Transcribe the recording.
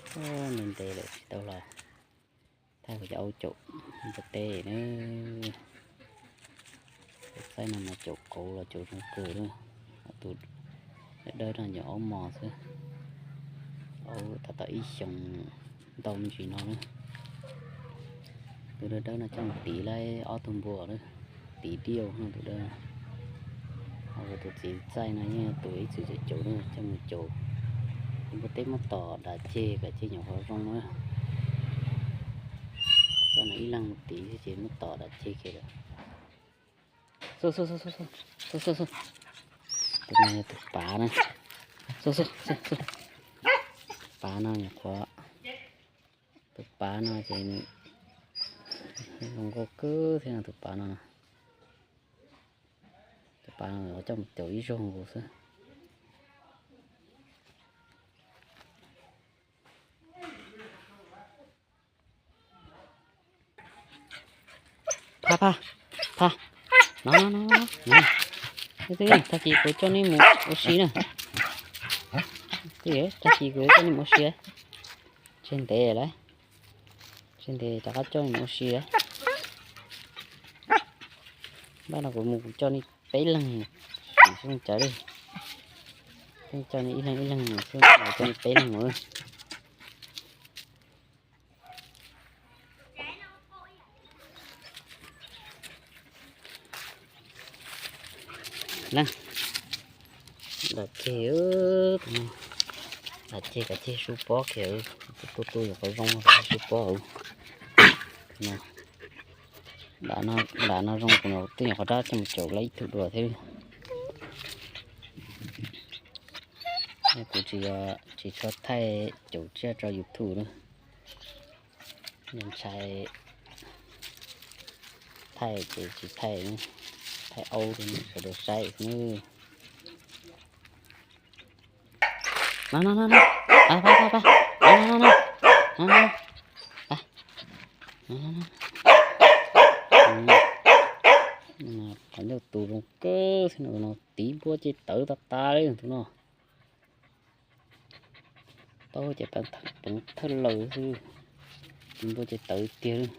Ntev ntev lawm tsis tau los thaij kuv cov aub caum npua teb na. Tus txaij no mas caum kauv los caum zoo kawg na. Tus dawb dawb no caum aub mos xwb. Aub tab tom ib xyoos ntau me ntsis no na. Tus dawb dawb no coj mus tiv laib ob tug npua na. Tiv diaj no tus dawb. Ho tus txiv txaij no yeej tus ib txwm caum caum na, coj mus caum. Npua teb muab tom dam ceg kom ceg nyuam qhuav zoo na. Coj no ib leeg mus tiv xwb ces muab tom dam ceg kiag lawm. Xu, xu, xu, xu, xu, xu, xu. Tus no yog tus pav na. Xu, xu, xu, xu. Pav no nyuam qhuav, tus pav no ces zoo nkauj kawg thiab no tus pav no. Tus pav no coj mus caum ib zaug nkaus xwb. Phaj, phaj, phaj. No, no, no, no, no. Tag kis kuv coj nej mus ua si na. Tag kis kuv coj nej mus ua si. Tseg ntev lawm. Tseg ntev rov qab coj nej mus ua si lawm. Npaj no kuv mus kuv coj nej peb leeg, sim xyoo cawv li. Coj nej ib leeg ib leeg xwb, kuv coj nej peb leeg mus. Leej, dam ceg, dam ceg kav ceg sub pob kiag, tu tu nyuam qhuav zoo kav ceg sub pob. Dam no zoo kuv twb nyuam qhuav rab coj mus caum lawm ib tug dua thiab. Kuv tsis, tsis tshua thaij caum tsiaj rau YouTube na. Ntshai thaij ces tsis thaij, thaij aub rau sawv daws saib xwb. No no no no, pab pab pab, no no no no, no no no, pab, no no no. Qhov ncauj tus zoo kawg xwb no, tiv npua ces tawv tas tas li tus no. Tau ces peev thawj laws xwb, tiv npua ces tawv tiag li.